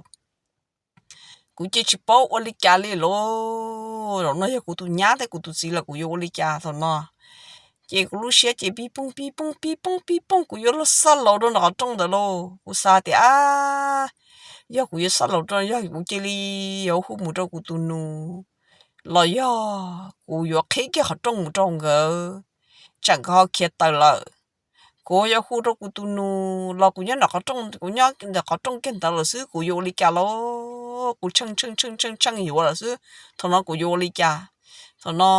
Kuv cia tsis paub ua li cas li lauj, zaum no yog kuv tus nyab thiab kuv tus txiv lawm kuv yuav ua li cas thaum no. Ces kuv lub siab ces pib pooj pib pooj pib pooj pib pooj, kuv yuav luag xaj laus rau ntawm qhov rooj ntawd lauj. Kuv xav tias a, yog kuv yuav xaj laus rau, yog kuv cia li yuav hu mus rau kuv tus nus los yog kuv yuav qhib kiag qhov rooj mus rau nkawd, tsam nkawd ho khiav tawm lawm. Kuv yuav hu rau kuv tus nus los kuv nyob ntawm qhov rooj, kuv nyob ntawm qhov rooj kiag ntawd lawm xwb kuv yuav ua li cas lauj. Kuv tsheej tsheej tsheej tsheej tsheej yuav lawm xwb, thaum no kuv yuav ua li cas. Thaum no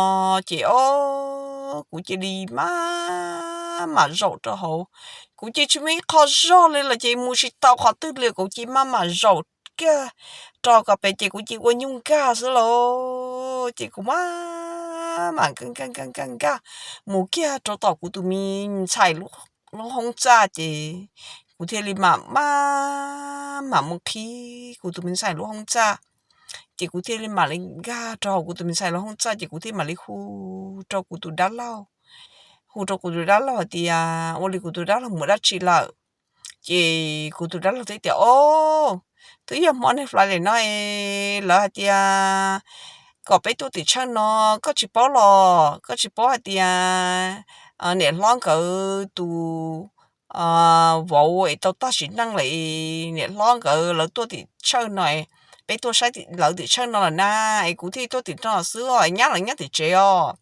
ces o, kuv cia li maj mam zaum rau hauv, kuv cia tsis muaj ib qho zog li los ces mus tsis tau qhov twg li, kuv cia maj mam zaum kiag rau kom pem ces kuv cia ua nyuj nkag xwb lauj. Ces kuv maj mam nkag nkag nkag nkag mus kiag rau tom kuv tus me ntxhais lub hoob txaj ces kuv thiaj li mam maj mam mus qhib kuv tus me ntxhais lub hoob txaj. Ces kuv thiaj li mam li nkag rau hauv kuv tus me ntxhais lub hoob txaj ces kuv thiaj mam li hu rau kuv tus dab laug, hu rau kuv tus dab laug hais tias ua li kuv tus dab laug mus dab tsi lawm. Ces kuv tus dab laug thiaj tias o, twb yog hmo niag Friday no lawv hais tias kom peb tuaj tim church no, koj tsis paub los koj tsis paub hais tias niam hlob nkawd tus vauv es tau tag sim neej lawm, niam hlob nkawd lawv tuaj tim church no, peb tuaj saib lawv tim church no lawm na, es kuv thiaj tuaj tim no xwb, nyab lawv nyob tim tsev os.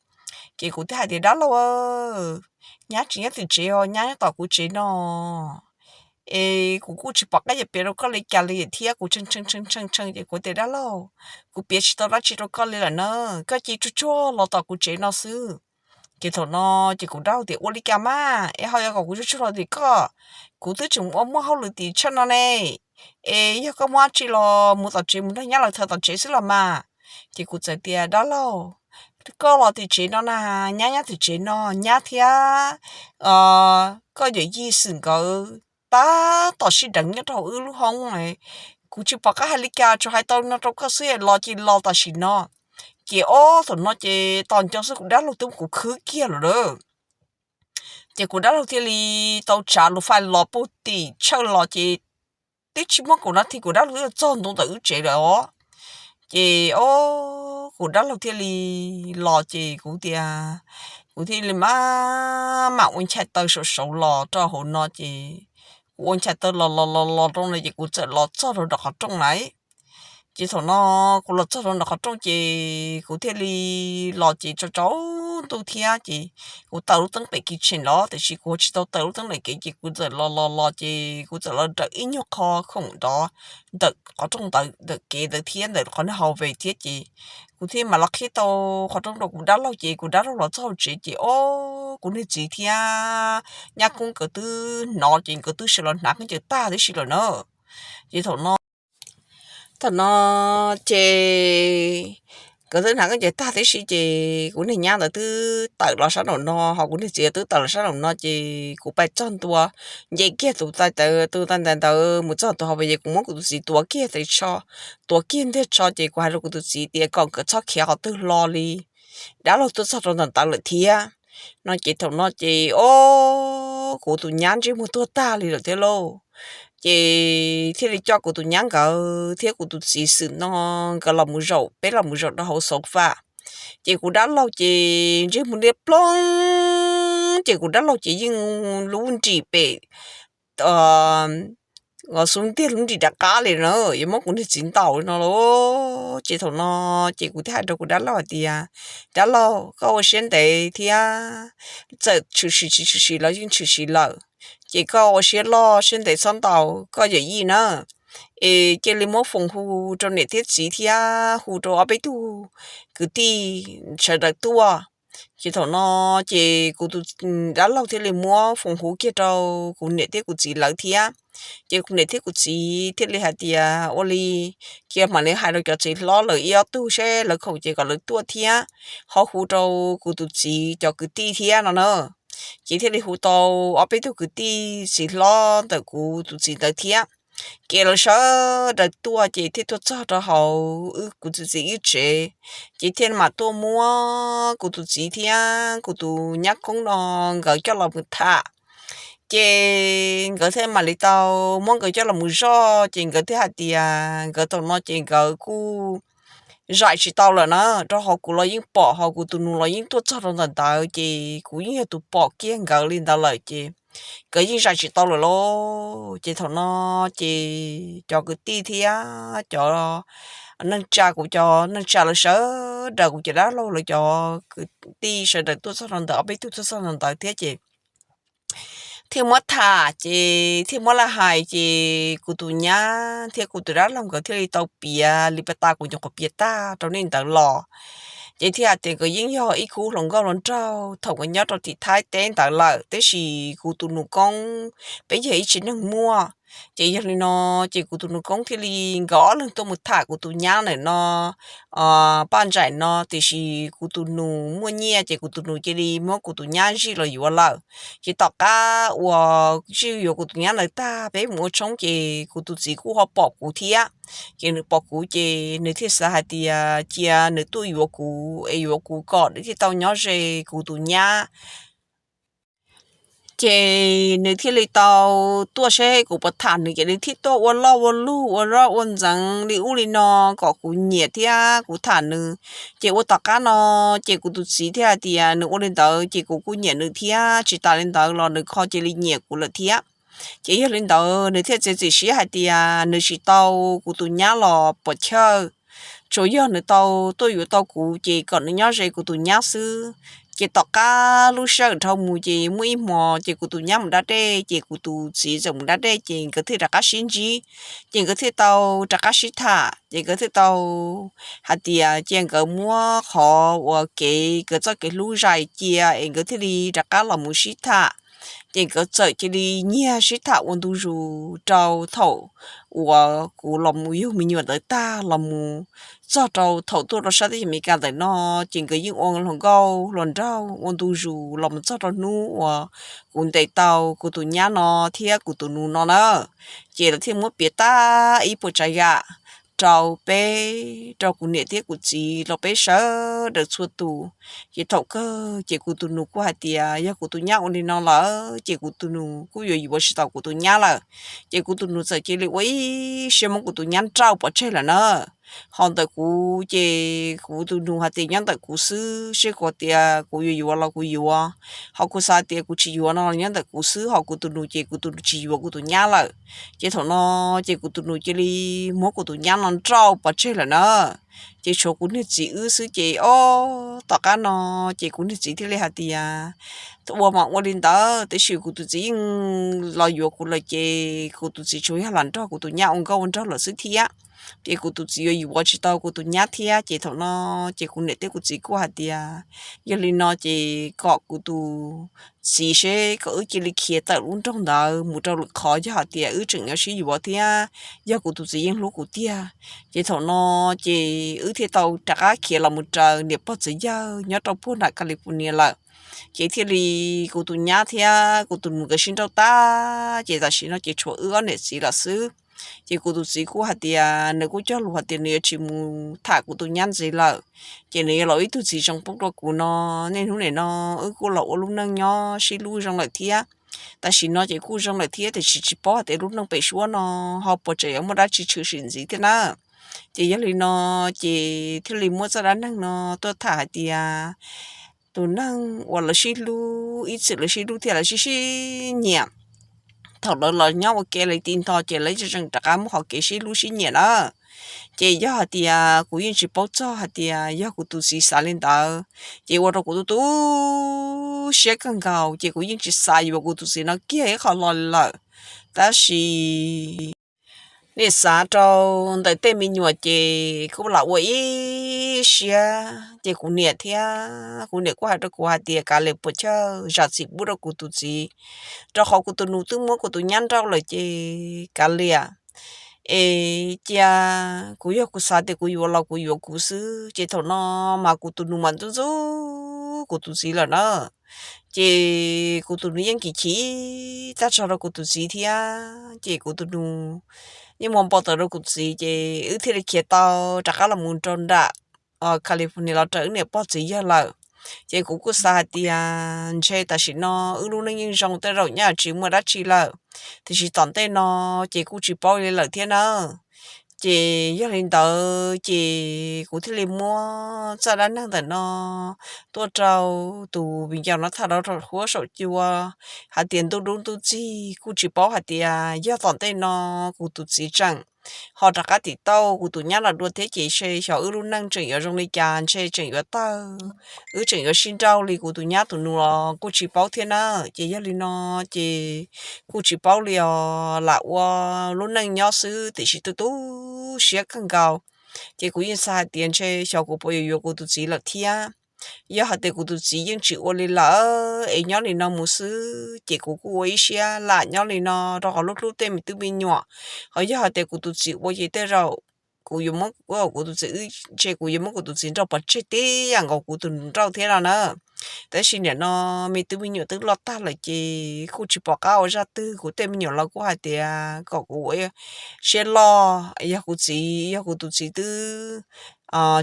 Ces kuv thiaj hais tias dab laug, nyab tsis nyob tim tsev os, nyab nyob tom kuv tsev no. Es kuv kuj tsis pom qab yuav piav rau koj li cas li thiab, kuv tshee tshee tshee tshee ces kuv tias dab laug, kuv piav tsis tau dab tsi rau koj li lawm na, koj cia tsuag tsuag los tom kuv tsev no xwb. Ces thaum no ces kuv dab laug tias ua li cas mas es ho yuav kom kuv tsuag tsuag los tim koj, kuv twb tseem ua muaj hauj lwm tim church no ne, es yog koj muaj dab tsi los mus tom tsev mus nrog nyab lawv tham tom tsev xwb los mas. Ces kuv txawm tias dab laug, koj los tim tsev no na, nyab nyob tim tsev no, nyab thiab koj yawm yij xwm nkawd tab tom sib deev nyob rau hauv wb lub hoob, kuv tsis pom qab hais li cas, tsuas hais tau no rau koj xwb, los ces los tam sim no. Ces ob thaum no ces tos nco xwb kuv dab laug twb muab kuv khwb kiag lawm lauj. Ces kuv dab laug thiaj li tau tsav lus fais los puag tim church los ces twb tsis muaj kaum nas this kuv dab laug twb txog ntua ntawm wb tsev lawm os. Ces o, kuv dab laug thiaj li los ces kuv tias, kuv thiaj li maj mam ua nchai taw saum saud los rau hauv no ces kuv ua nchai taw los los los los rau no ces kuv txawm los txog rau nram qhov rooj lawm. Ces thaum no kuv los txog rau nram qhov rooj ces kuv thiaj li los ces tsaus tsaus ntuj thiab ces kuv taws lub teeb pem kitchen los tiam sis kuv tsis tau taws lub teeb pem kev ces kuv txawm los los los ces kuv txawm los nrawm ib nyuag qho khoom nrov ntawm qhov rooj ntawd ntawm kev ntawd thiab ntawm qhov niag hallway thiab ces kuv thiaj mam los qhib tau qhov rooj rau kuv dab laug ces kuv dab laug los txog hauv tsev ces o, kuv niag txiv thiab nyab koob nkawd twb hnov ces nkawd twb sawv los hnav khaub ncaws tag tib si lawm na. Ces thaum no, thaum no ces nkawd twb hnav khaub ncaws tag tib si ces kuv niag nyab ntawd twb tawm los sab nraum no ho kuv niag txiv twb tawm los sab nraum no ces kuv pais txog ntua nce kiag tus tais ntawd, tus tais ntawd mus txog tus hallway ces kuv muab kuv tus txiv tuav kiag tes tsho, tuav kiag ntiag tsho ces kuv hais rau kuv tus txiv tias kom nkawd txhob khiav qhov twg hlo li, dab laug tuaj txog rau ntawm ntawd lawm thiab no ces thaum no ces o, kuv tus nyab ntsej muag tuag tag li lawm thiab lauj. Ces thiaj li coj kuv tus nyab nkawd thiab kuv tus txiv xwm no nkawd los mus zaum, peb los mus zaum rau hauv sofa. Ces kuv dab laug ces ntsej muag liab ploog, ces kuv dab laug ces yeej lub nrim pem xub ntiag lub nrim rov qab li na, yuav muab kuv niag txiv ntaus li no lauj. Ces thaum no ces kuv thiaj hais rau kuv dab laug hais tias, dab laug, koj ua siab ntev thiab, txawm tshwm sim tsis tshwm sim los yeej tshwm sim lawm, ces koj ua siab loj siab ntev txhob ntaus koj yawm yij na. es cia li muab foom hu rau niam thiab txiv thiab hu rau ob peb tug kwv tij sawv daws tuaj. Ces thaum no ces kuv tus dab laug thiaj li muab foom hu kiag rau kuv niam thiab kuv txiv lawv thiab. Ces kuv niam thiab kuv txiv thiaj li hais tias ua li, cia mam li hais rau cov txiv hlob lawv ib ob tug seb lawv khoom ces kom lawv tuaj thiab, ho hu rau kuv tus txiv cov kwv tij thiab no na. Ces thiaj li hu tau ob peb tug kwv tij txiv hlob ntawm kuv tus txiv ntawd thiab. Ces lawv sawv daws tuaj ces thiaj tuaj txog rau hauv wb kuv tus txiv wb tsev. Ces thiaj mam tuaj muab kuv tus txiv thiab kuv tus nyab koob no nkawd coj los mus tham. Ces nkawd thiaj mam li tau muab nkawd coj los mus zoj, ces nkawd thiaj hais tias nkawd thaum no ces nkawd kuj zais tsis tau lawm na, rau qhov kuv los yeej pom, ho kuv tus nus los yeej tuaj txog rau ntawm ntawd, ces kuv yeej yog tus pom kiag nkawd li ntawd lawm, ces nkawd yeej zais tsis tau lawm lauj. Ces thaum no ces cov kwv tij thiab cov neej tsa, kuv cov neej tsa lawv sawv daws, kuv cov dab laug lawv cov kwv tij sawv daws tuaj txog rau ntawd, ob peb tug tuaj txog rau ntawd thiab ces thiaj muab tham, ces thiaj muab laj hais, ces kuv tus nyab thiab kuv tus dab laug nkawd thiaj li tau piav li pas tas kuv nyuam qhuav piav tag rau nej ntawd los. Ces thiaj hais tias nkawd yeej yog ib khub hluas nkauj hluas nraug thaum nkawd nyob rau tim Thaib teb ntawd lawm, tab sis kuv tus nus koob peb yog ib tsev neeg muaj. Ces yog li no ces kuv tus nus koob thiaj li nkawd ob leeg tuaj mus tham kuv tus nyab ntawm no, Paj Ntsaim no, tiam sis kuv tus nus muaj nyiaj ces kuv tus nus cia li muab kuv tus nyab zij los yuav lawm. Ces tom qab uas zij yuav kuv tus nyab ntawd tag peb mus ua tshoob ces kuv tus txiv kuj ho pom kuv thiab. Ces nws pom kuv ces nws thiaj xav hais tias cia nws tuaj yuav kuv es yuav kuv kom nws thiaj tau nyob ze kuv tus nyab. Ces nws thiaj li tau tuaj seb kuv puas tham nws, ces nws thiaj tuaj ua loj ua lug ua zoj ua ntxeev li ub li no kom kuv nyiam thiab kuv tham nws. Ces ua tom qab no ces kuv tus txiv thiaj hais tias nws ua li ntawd ces kuv kuj nyiam nws thiab, tsis tas li ntawd los nws ho cia li nyiam kuv lawm thiab. Ces yog li ntawd nws thiaj txiav txim siab hais tias nws tsis tau kuv tus nyab los puas chawj, tsuas yog nws tau tuaj yuav tau kuv ces kom nws nyob ze kuv tus nyab xwb. Ces tom qab lub sij hawm dhau mus ces muaj ib hmos ces kuv tus nyab mus da dej ces kuv tus txiv txawm mus da dej ces nkawd thiaj rov qab sib ntsib. Ces nkawd thiaj tau rov qab sib tham, ces nkawd thiaj tau hais tias cia nkawd muab qhov uas kev, nkawd txoj kev hlub zais cia es nkawd thiaj li rov qab los mus sib tham. Ces nkawd txawm cia li nyiag sib tham ua ntu zus rau thaum uas kuv los mus yug me nyuam ntawd tag los mus txog rau thaum tuaj rau sab teb chaws Amelikas ntawm no, ces nkawd yeej ua hluas nkauj hluas nraug ua ntu zus los mus txog rau hnub uas kuv ntes tau kuv tus nyab no thiab kuv tus nus no na. Ces lawv thiaj muab piav tag ib puas tsav yam rau peb, rau kuv niam thiab kuv txiv los peb sawv daws txhua tus. Ces thaum kawg ces kuv tus nus kuj hais tias yog kuv tus nyab ua li no lawm ces kuv tus nus kuj yuav yuav tsis tau kuv tus nyab lawm. Ces kuv tus nus txawm cia li ua ib siab muab kuv tus nyab nrauj pov tseg lawm na. Ho ntawm kuv ces kuv tus nus hais tias nyob ntawm kuv xwb, seb kuv tias kuv yuav yuav los kuv yuav, ho kuv xav tias kuv tsis yuav no los nyob ntawm kuv xwb, ho kuv tus nus ces kuv tus nus tsis yuav kuv tus nyab lawm. Ces thaum no ces kuv tus nus cia li muab kuv tus nyab no nrauj pov tseg lawm na. Ces tshuav kuv niag txiv wb xwb ces ob tom qab no ces kuv niag txiv thiaj li hais tias ua mas ua li ntawd, tiam sis kuv tus txiv yeej los yuav kuv lawm ces kuv tus txiv tsuas yog lam nrog kuv tus nyab ua nkauj ua nraug lawm xwb thiab. Ces kuv tus txiv yuav yuav tsis tau kuv tus nyab thiab, ces thaum no ces kuv niam thiab kuv txiv kuj hais tias yog li no ces kom kuv tus txiv seb kom wb cia li khiav tawm lub nroog ntawd mus rau lwm qhov, yog hais tias wb tseem yuav sib yuav thiab yog kuv tus txiv yeej hlub kuv tiag. Ces thaum no ces wb thiaj tau rov qab khiav los mus raws niam pog txiv yawg nyob rau puag nram California lawm. Ces thiaj li kuv tus nyab thiab kuv tus nus nkawd sib nrauj tag, ces tam sim no ces tshuav wb ob niam txiv lawm xwb. Ces kuv tus txiv kuj hais tias nws kuj cog lus hais tias nws yuav tsis mus tham kuv tus nyab ntxiv lawm, ces nws yuav los ib tug txiv zoo pub rau kuv no. Niaj hnub nim no wb kuj los ua lub neej nyob sib hlub zoo lawm thiab. Tam sim no ces kuj zoo lawm thiab, tiam sis tsis paub hais tias lub neej pem suab no ho puas tseem yuav muaj dab tsi tshwm sim ntxiv thiab na. Ces yog li no ces thiaj li muab txoj dab neeg no tuaj tham hais tias tus neeg uas lawv sib hlub, ib txwm lawv sib hlub thiab lawv sib sib nyiam, thaum lawv los nyob ua ke li ti nto ces lawv tseem rov qab muab qhov kev sib hlub sib nyiam na. Ces yog hais tias kuv yeej tsis paub txog hais tias yog kuv tus txiv xav li ntawd, ces ua rau kuv tu tu siab kawg nkaus, ces kuv yeej tsis xav yuav kuv tus txiv no kiag ib qho hlo li lawm. Tab sis Niam xav rau ntawm tej me nyuam ces kuj lam ua ib siab, ces kuv niam thiab kuv niam kuj hais rau kuv hais tias kav liam puas chawj zam txim pub rau kuv tus txiv, rau qhov kuv tus nus twb muab kuv tus nyab nrauj lawm ces kav liam. Es cia kuv, yog kuv xav tias kuv yuav los kuv yuav kuv xwb, ces thaum no mas kuv tus nus mas ntxub ntxub kuv tus txiv lawm na. Ces kuv tus nus yeej kim chim tag tso rau kuv tus txiv thiab, ces kuv tus nus yeej muab npau taws rau kuv txiv, ces wb thiaj li khiav tau rov qab los mus rau nram California los raws wb niam pog txiv yawg lawm. Ces kuv kuj xav hais tias ntshe tam sim no wb lub neej yeej zoo tej zaum nyaj tsis muaj dab tsi lawm, tiam sis tom ntej no ces kuj tsis paub li lawm thiab na. Ces yog li ntawd ces kuv thiaj li muab txoj dab neeg ntawm no tuaj rau tus viv ncaus no tham rau saum huab saum cua hais tias ntuj dub ntuj txig kuj tsis paub hais tias yog tom ntej no kuv tus txiv tseem ho rov qab tim tauj kuv tus nyab los dua thiab ces ntshe xyov wb lub neej tseem yuav zoo li cas, ntshe tseem yuav tawg, wb tseem yuav sib nrauj li kuv tus nyab tus nus los kuj tsis paub thiab na. Ces yog li no ces kuj tsis paub li os, lam ua lub neej nyob xwb tiam sis tu tu siab kawg nkaus. Ces kuv yeej xav hais tias ntshe xyov kuv puas yuav yuav kuv tus txiv lawm thiab. Yog hais tias kuv tus txiv yeej tsis ua li lawm es nyob li no mus xwb ces kuv kuj ua ib siab lam nyob li no rau qhov lub hlub tej me tub me nyuam. Ho yog hais tias kuv tus txiv ua ces tej zaum kuv yuav muab kuv tus txiv, ntshe kuv yuav muab kuv tus txiv nrauj pov tseg tib yam nkaus kuv tus nus nrauj thiab no na. Tab sis nim no me tub me nyuam twb loj tag lawm ces kuj tsis pom qab ua zaj twg. Kuv tej me nyuam los kuj hais tias kom kuv ua siab loj, yog kuv txiv, yog kuv tus txiv twb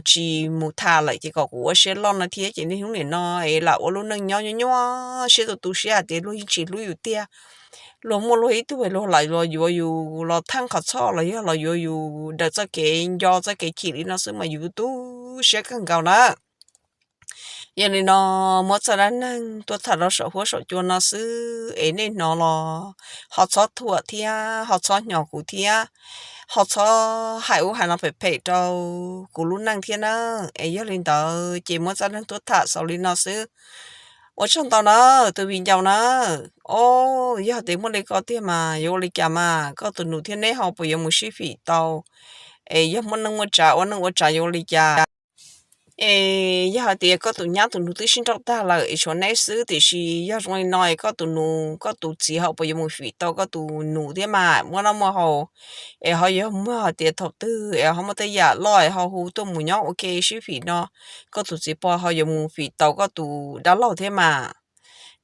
tsis mus tham lawm ces kom kuv ua siab loj no thiab. Ces niaj hnub nim no es lam ua lub neej nyob nyuaj nyuaj siab tu tu siab hais tias luag yeej tsis hlub yus tiag. Luag muaj luag ib tug luag lam los yuav yus los theej qhov txhoj los yog los yuav yus daws txoj kev nco txoj kev chim li no xwb mas yus tu siab kawg nkaus na. Yog li no muab txoj dab neeg tuaj tham rau saum huab saum cua no xwb es nej hnov los ho txhob thuam thiab ho txhob hnyos kuv thiab, ho txhob hais ub hais no phem phem rau kuv lub neej thiab na. Es yog li ntawd ces muab txoj dab neeg tuaj tham xaus li no xwb. Ua tsaug ntau na tus viv ncaus na. O, yog tias muaj li ko tiag mas yuav ua li cas mas koj tus nus thiab neb ho puas yuav mus sib fim tau? Es yog muaj neej muaj tsav ua neej ua tsav yuav ua li cas? Es yog hais tias koj tus nyab tus nus twb sib nrauj tag lawm es tshuav neb xwb tiam sis yog zoo li no es koj tus nus koj tus txiv ho puas yuav mus fim tau koj tus nus thiab mas muaj noj muaj haus? Es ho yuav muaj hais tias thaum twg es ho muaj tej yam loj es ho hu tuaj mus nyob ua ke sib fim no, koj tus txiv pog ho yuav mus fim tau koj tus dab laug thiab mas.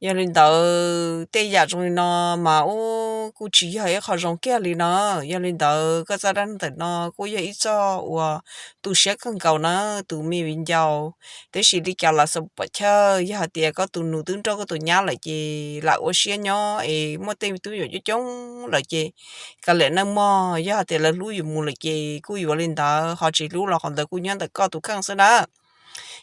Yog li ntawd tej yam zoo li no mas ub kuj tsis yog ib qho zoo kiag li no. Yog li ntawd koj txoj dab neeg ntawm no kuj yog ib txoj uas tu siab kawg nkaus na tus me viv ncaus. Tab sis li cas los xav pom chawj, yog hais tias koj tus nus twb nrauj koj tus nyab lawm ces lam ua siab nyob es muaj tej me tub me nyuam coob coob lawm ces kav liam nawj mog, yog hais tias lawv hlub yus mus lawm ces kuj yuav li ntawd, ho tsis hlub los qhov ntawd kuj nyob ntawm koj tus kheej xwb na.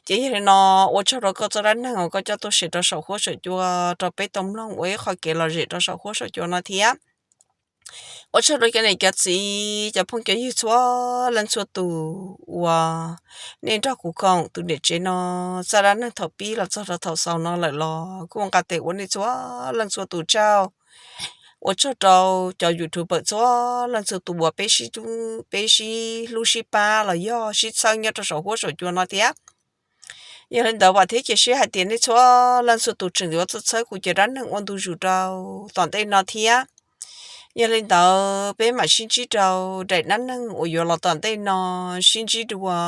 Ces yog li no ua tsaug rau koj txoj dab neeg uas koj coj tuaj share rau saum huab saum cua rau peb tau mloog ua ib qho kev lom zem rau saum huab saum cua no thiab. Ua tsaug rau cov niam cov txiv cov phooj cov ywg txhua leej txhua tus uas nej nrog kuv koom tus niam tsev no txoj dab neeg thaum pib los txog rau thaum xaus no lawm los kuj nqa tes ua nej txhua leej txhua tus tsaug. Ua tsaug rau cov YouTuber txhua leej txhua tus uas peb sib, peb sib hlub sib pab los yog sib txhawb nyob rau saum huab saum cua no thiab. Yog li ntawd vam thiab cia siab hais tias nej txhua leej txhua tus tseem yuav txhawb kuv cov dab neeg ua ntu zus rau tom ntej no thiab. Yog li ntawd peb mam sib ntsib rau daim dab neeg uas yuav los tom ntej no, sib ntsib dua.